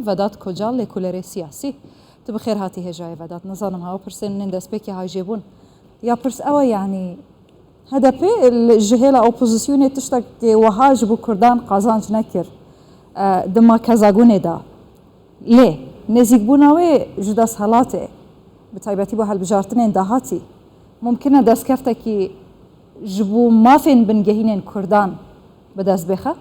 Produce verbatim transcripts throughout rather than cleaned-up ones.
Vedat Kocal, lêkolênê siyasî. Tu bi xêr hatî hêjayê Vedat. Nizanim hewa pirsên min ên destpêkê hay jê bûn. Ya pirs ew e, yanî H D P li, ji hêla opozisyonê tiştekê wiha ji bo Kurdan qazanc nekir, e, di makezagonê de. Lê nêzîkbûna wê ji desthilatê, bi taybetî bo hilbijartinên dahatî, mumkin e destkeftekî ji bo mafên bingehînên Kurdan bi dest bêxe?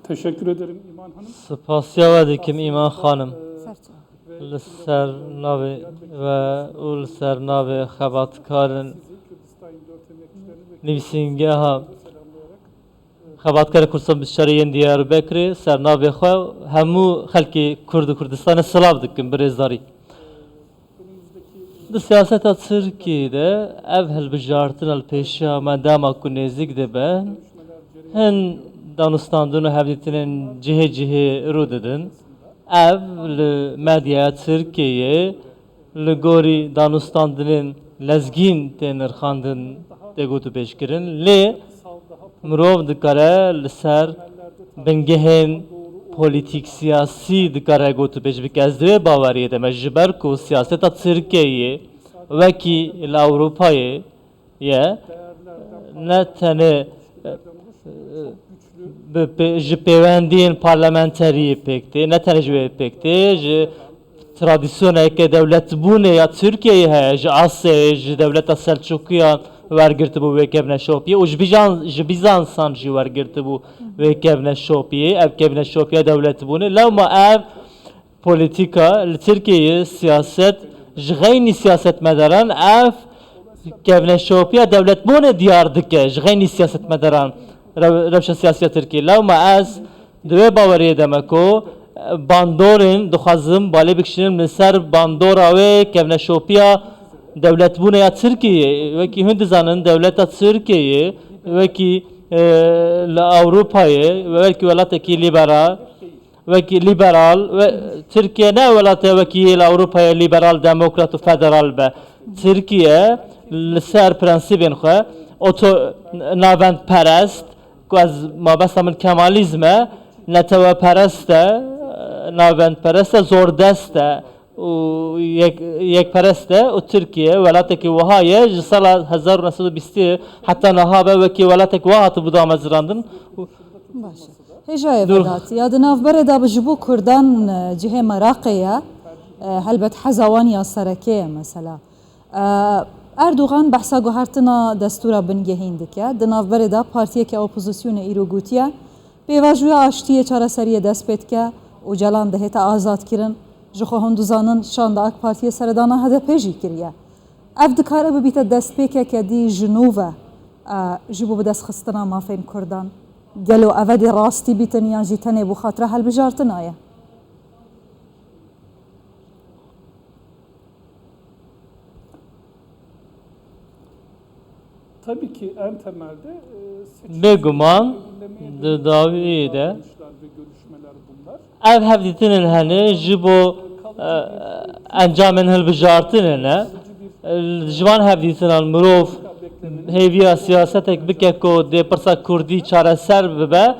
Teşekkür ederim İman Hanım. Spasiya we dikim Îman xanim. Ser çav. Li ser navê we û li ser navê xebatkarên nivîsîngeha Xebatkarê Kurdistan Biçarê yên Diyarbekirê ser navê xwe hemû xelkê Kurd û Kurdistanê silav dikim bi rêzdarî. Di siyaseta Tirkiyeyê de ev hilbijartina li pêşiya me dema ku nêzîk dibe, hin danûstandin û hevdîtinên cihê cihê rû didin. Ev li medyaya Tirkiyeyê li gorî danûstandinên lezgîn tê nirxandin, tê gotûbêjkirin. Lê mirov dikare li ser bingehên polîtîk, siyasî dikare gotûbêj bike. Ez di wê baweriyê de me, ji ber ku siyaseta Tirkiyeyê wekî li Ewropayê ye, ne tenê, e, e, bi pê-, ji pêwendiyên parlamenteriyê pêk tê, ne tenê ji wê pêk tê, ji tradisyoneke dewletbûnê ya Tirkiyeyê heye, ji Asyayê, ji dewleta Selçukiyan wergirtibû wê kevneşopiyê û ji Bizan-, ji Bîzansan jî wergirtibû wê kevneşopiyê, ev kevneşopiya dewletbûnê. Lewma ev polîtîka li Tirkiyeyê siyaset ji xeynî siyasetmedaran ev kevneşopiya dewletbûnê diyar dike, ji xeynî siyasetmedaran rew-, rewşa siyasiya Tirkiyê. Lewma ez di wê baweriyê de me ku, e, bandorên dixwazim balê bikişînim li ser bandora wê kevneşopiya dewletbûnê ya Tirkiyê. Wekî hûn dizanin dewleta Tirkiyeyê wekî, e, li Ewropayê, wekî welatekî lîberal, wekî lîberal, we, Tirkiye ne welate wekî yê li Ewropayê lîberal, demokrat û federal be. Tirkiye li ser prensîbên xwe oto navendperest, ku ez mabesta min Kemalîzm e, neteweperest e, navendperest e, zordest e û yek, yekperest e û Tirkiye welatekî wiha ye ji sala hezar û neh sed û bîstê heta niha be wekî welatek wiha hatibû damezirandin. Û Baş e. Hêjayê Vedat, ya di navberê de bi ji bo Kurdan, e, cihê meraqê ye. E, helbet heza wan ya sereke ye mesela. E, Erdogan behsa guhertina destûra bingehîn dike. Di navberê de partiyeke opozisyonê îro gotiye, pêvajoya aştiyê çareseriyê dest pê dike, Ocalan dihête azadkirin. Ji xwe hûn dizanin şanda AK Partiyê seredana H D P jî kiriye. Ev dikare bibîte destpêkeke dî ji nû ve, e, ji bo bidestxistina mafên Kurdan. Gelo ev ê dê rastî bîtin yan jî tenê bo xatira hilbijartina ye? Tabii ki en temelde, e, seçim Bêguman belirlemeye di dönük dawiyê de davranışlar ve görüşmeler bunlar. Ev hevdîtinên hene ji bo, e, encamên hilbijartinê ne. E, ji van hevdîtinan mirov hêviya siyasetek bike ku dê pirsa kurdî çareser bibe.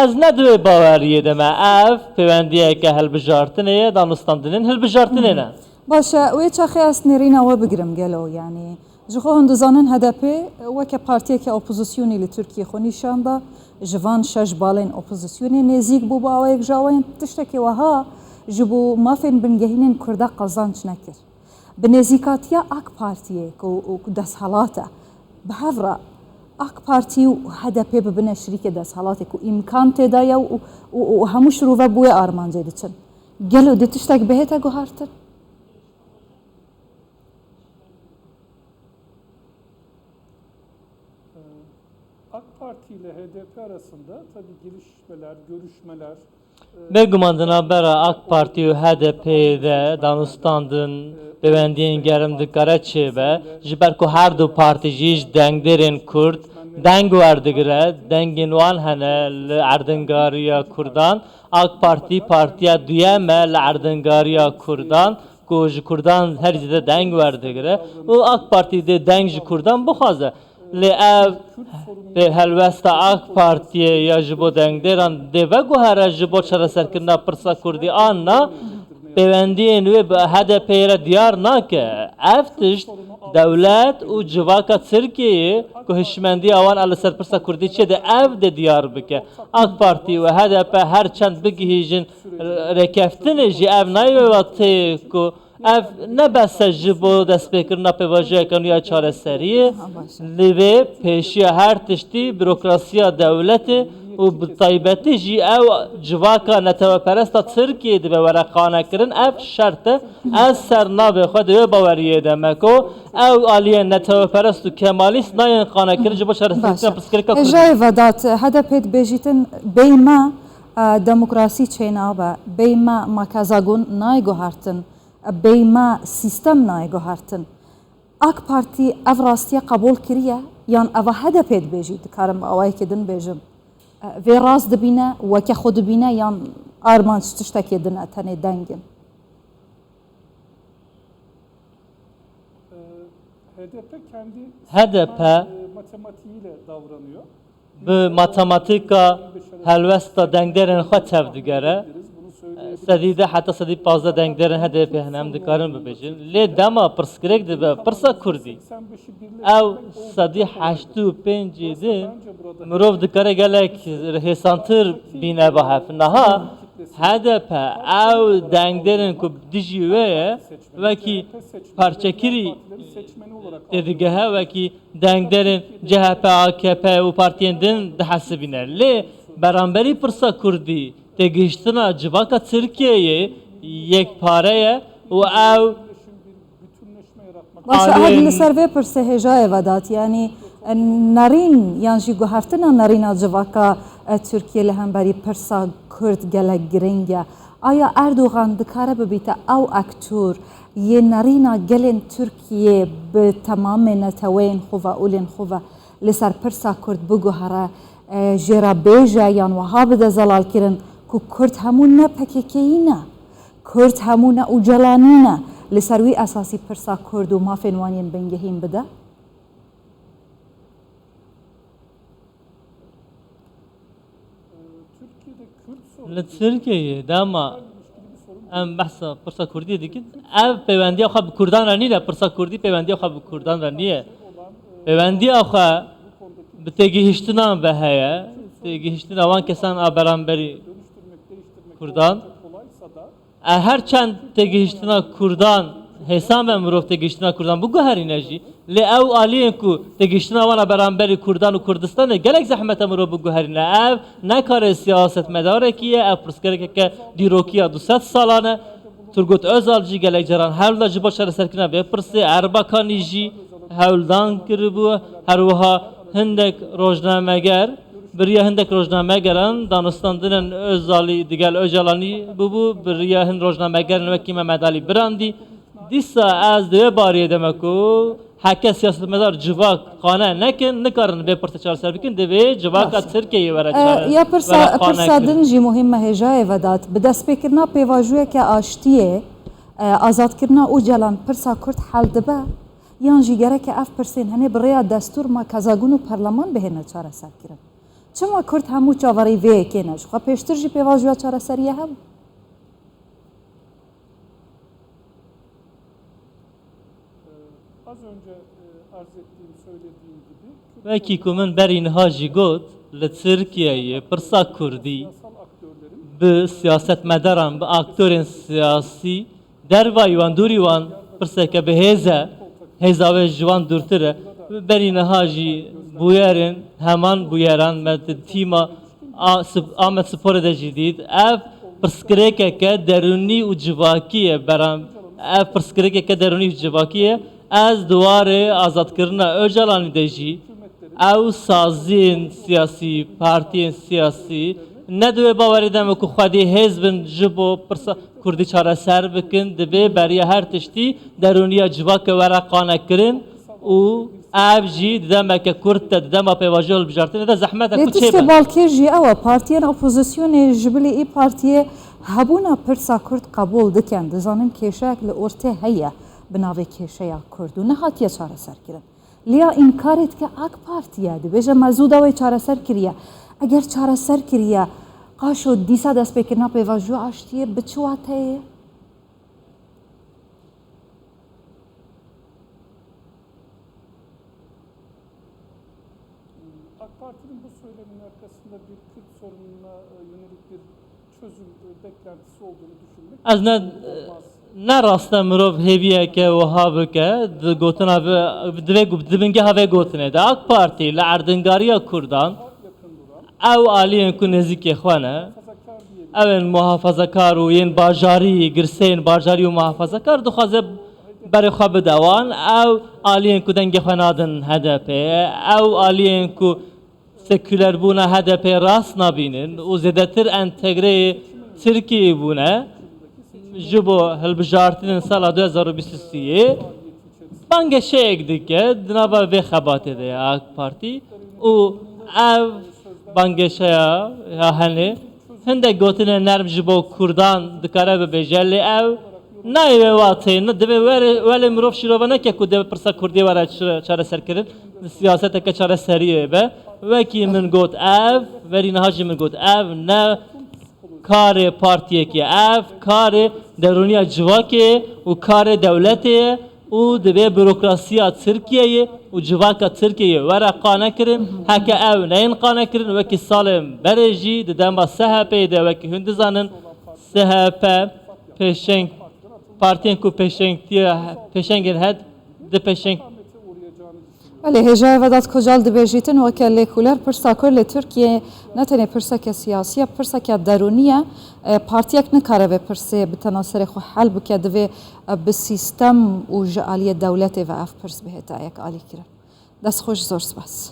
Ez ne di wê baweriyê de me. Ev pêwendiyeke hilbijartinê ye, danûstandinên hilbijartinê ne. Baş e, wê çaxê ez nêrîna we bigirim gelo, yanî ji xwe hûn dizanin H D P weke partiyeke opozisyonî li Tirkiyê xwe nîşan da, ji van şeş balên opozisyonê nêzîk bû, bi awayek ji awayan tiştekê wiha ji bo mafên bingehînên Kurda qazanc nekir. Bi nêzîkatiya AK Partiyê ku, ku desthilat e, bi hev re AK Partî û H D P bibine şirîkê desthilatê ku îmkan tê de ye û, û, û hemû şirove bi wê armancê diçin. Gelo dê tiştek bihête guhartin? Ee, AK Parti ile H D P arasında tabii gelişmeler, görüşmeler, e, Bêguman di navbera AK Partî û H D P de danûstandin pêwendiyên germ dikare çêbe, ji ber ku her du partî jî ji dengdêrên Kurd deng werdigire, dengên wan hene li erdingariya Kurdan. AK Partî partiya duyem e li erdingariya Kurdan. ku ji Kurdan herî zêde deng werdigire û AK Partî dê deng ji Kurdan bixwaze. Lê ev pê helwesta AK Partiyê ya ji bo dengdêran dê veguhere ji bo çareserkirina pirsa Kurdî an na, pêwendiyên wê bi HDP'ê re diyar nake. Ev tişt dewlet û civaka Tirkiyeyê ku hişmendiya wan a li ser pirsa Kurdî çêde ev dê diyar bike. AK Partî û HDP her çend bigihîjin rêkeftinê jî ev nayê wê watê ku ev ne bes e ji bo destpêkirina pêvajoyeke nû ya çareseriyê, lê vê pêşiya her tiştî bürokrasiya dewletê û bi taybetî jî ew civaka neteweperesta Tirkiyeyê dibe were qanekirin, ev şert e. Ez ser navê xwe di wê baweriyê de me ku ew aliyên neteweperest û kemalîst nayên qanekirin ji bo çareserkirina pirsgirêka Kurdî. Hêjayê Vedat, HDP dibêjîtin bêyî me, e, demokrasî çênabe, bêyî me makezagun nayê guhertin, e, bêyî me sîstem nayê guhertin. AK Partî ev rastiye qebûl kiriye, yan eva HDP dibêjî, dikarim bi awayekê din bêjim. E, vê rast dibîne, weke xwe dibîne, yan armanc tiştekê din e, tenê deng in? Ee, H D P kendi HDP e, matematiğiyle davranıyor. Bi matematîka helwesta dengderên xwe tev digere. Sedî deh heta sedî pazdeh dengderên H D P hene, em dikarin bibêjin. Lê dema pirsgirêk dibe pirsa Kurdî, ew sedî heştê û pêncê din mirov dikare gelek hêsantir bîne ba hev. Niha H D P ew dengderên ku dijî wê ye, wekî parçekirî têdigehe, wekî dengderên C H P, A K P û partiyên din dihesibîne. Lê beramberî pirsa Kurdî, têgihiştina civaka Tirkiyeyê yekpare ye û ew Baş e, aliyên ev li ser vê pirsê hêjayê Vedat, yanî, e, nerîn yan jî guhertina nerîna civaka, e, Tirkiye li hemberî pirsa Kurd gelek giring e. Aya Erdogan dikare bibîte ew aktor yê nerîna gelên Tirkiye bi temamê neteweyên xwe ve, olên xwe ve li ser pirsa Kurd biguhere, e, jê re bêje yan wiha bide zelalkirin ku Kurd hemû ne P K K'yî ne. Kurd hemû ne Ocalanî ne, li ser wî esasî pirsa Kurd û mafên wan yên bingehîn bide? Li Tirkiyeyê dema em behsa pirsa Kurdî dikin, ev pêwendiya xwe bi Kurdan re nîne, pirsa Kurdî pêwendiya xwe bi Kurdan re niye. Pêwendiya xwe bi têgihiştinan ve heye, têgihiştina wan kesan a beramberî Kurdan. E, her çend têgihiştina Kurdan hêsan be mirov têgihiştina Kurdan biguherîne jî, lê ew aliyên ku têgihiştina wan a beramberî Kurdan û Kurdistanê gelek zehmet e mirov biguherîne. Ev nekare siyasetmedarekî ye, ev pirsgirêkeke dîrokî ya du sed salan e. Turgut Özal jî gelek caran hewl da ji bo çareserkirina vê pirsê, Erbakanî jî hewldan kiribû, her wiha hindek rojnameger, bi riya hindek rojnamegeran, danûstandinên Özalî digel Ocalanî bûbû, bi riya hin rojnamegerin wekî Mehmet Alî Birandî. Dîsa ez di wê bariyê de me ku heke siyasetmedar civak qane nekin, nikarin vê pirsê çareser bikin, divê civaka Tirkiyeyê were E, çare, ya pirsa, were qane pirsa kirin. Din jî muhîm me hêjayê Vedat. Bi destpêkirina pêvajoyeke aştiyê, e, azadkirina Ocalan pirsa Kurd hel dibe? Yan jî gereke ev pirsên henê bi rêya destûr, makezagun û perleman bihêne çareserkirin? Çima Kurd hemû çaverî vê yekê ne? Ji xwe pêştir jî pêvajoya çareseriyê hebû. Wekî ku min berî niha jî got, li Tirkiyeyê pirsa Kurdî bi siyasetmedaran, bi aktorên siyasî, dervayî wan, dûrî wan pirseke bi hêz e, hêza wê ji wan dûrtir e. Berî niha jî bûyerên heman bûyeran me di tîma A, Sp-, Amed Sporê de jî dît. Ev pirsgirêkeke derûnî û civakî ye. Beram, ev pirsgirêkeke derûnî û civakî ye. Ez di warê azadkirina Ocalanî de jî ew saziyên siyasî, partiyên siyasî ne di wê bawerî de me ku xwedî hêz bin ji bo pirsa Kurdî çareser bikin, divê beriya her tiştî derûniya civakê were qanekirin û ev jî di demeke kurt de, di dema pêvajoya hilbijartinê de zehmet e Lê ku tiştê çêbe. Balkêş jî ew e, partiyên opozisyonê ji bilî î partiyê Hebûna pirsa Kurd qebûl dikin, dizanin kêşeyek li ortê heye bi navê kêşeya Kurd û nehatiye çareserkirin. Lêya înkarê dike AK Partî ye, dibêje me zû dawê çareser kiriye. Eger çareser kiriye, qaşo dîsa destpêkirina pêvajoya aştiyê bi çi wateyê ye? AK Parti'nin bu söylemin arkasında bir Kürt sorununa e, yönelik bir çözüm e, beklentisi olduğunu düşünmek Ez ne olmaz. Ne rast e mirov hêviyeke wiha bike, di gotina vê, divê gu-, di bingeha vê gotinê de. AK Partî li erdingariya Kurdan, ew aliyên ku nêzîkê xwe ne, ew ên muhafazekar û yên bajarî, girseyên bajarî û muhafazekar dixwaze berê xwe bide wan, ew aliyên ku dengê xwe nadin H D P, ew aliyên ku sekûlerbûna H D P rast nabînin û zêdetir entegreyê Tirkiyeyê bûne, ji bo hilbijartinên sala du hezar û bîst û sê yê bangêşeyek dike di nava vê xebatê de ye AK Partî û ev bangêşeya ya henê hindek gotinên nerm ji bo Kurdan dikare bibêje, lê ew nayê wê wateyê, ne, divê were, welê mirov şîrove neke ku divê pirsa Kurdiyê were çi-, çareserkirin, di siyaseteke çareseriyê be. Wekî min got ev, verî niha jî min got ev ne karê partiyekê ye, ev karê derûniya civakê ye û karê dewletê ye û divê burokrasiya Tirkiyeyê û civaka Tirkiyeyê were qanekirin. Heke ew neyên qanekirin, wekî salên berê jî di dema S H P'yê de, wekî hûn dizanin, S H P pêşeng, partiyên ku pêşengtiye, pêşengên HED di pêşeng Belê, hêjayê Vedat Kocal dibêjîtin weke lêkolêr pirsa Kurd li Tirkiyê ne tenê pirseke siyasî ye, pirseke derûnî ye. E, Partiyek nikare vê pirsê bi tena serê xwe hel bike, divê e, bi sîstem û ji aliyê dewletê ve ev pirs bihête yek alîkirin. Dest xweş, zor spas.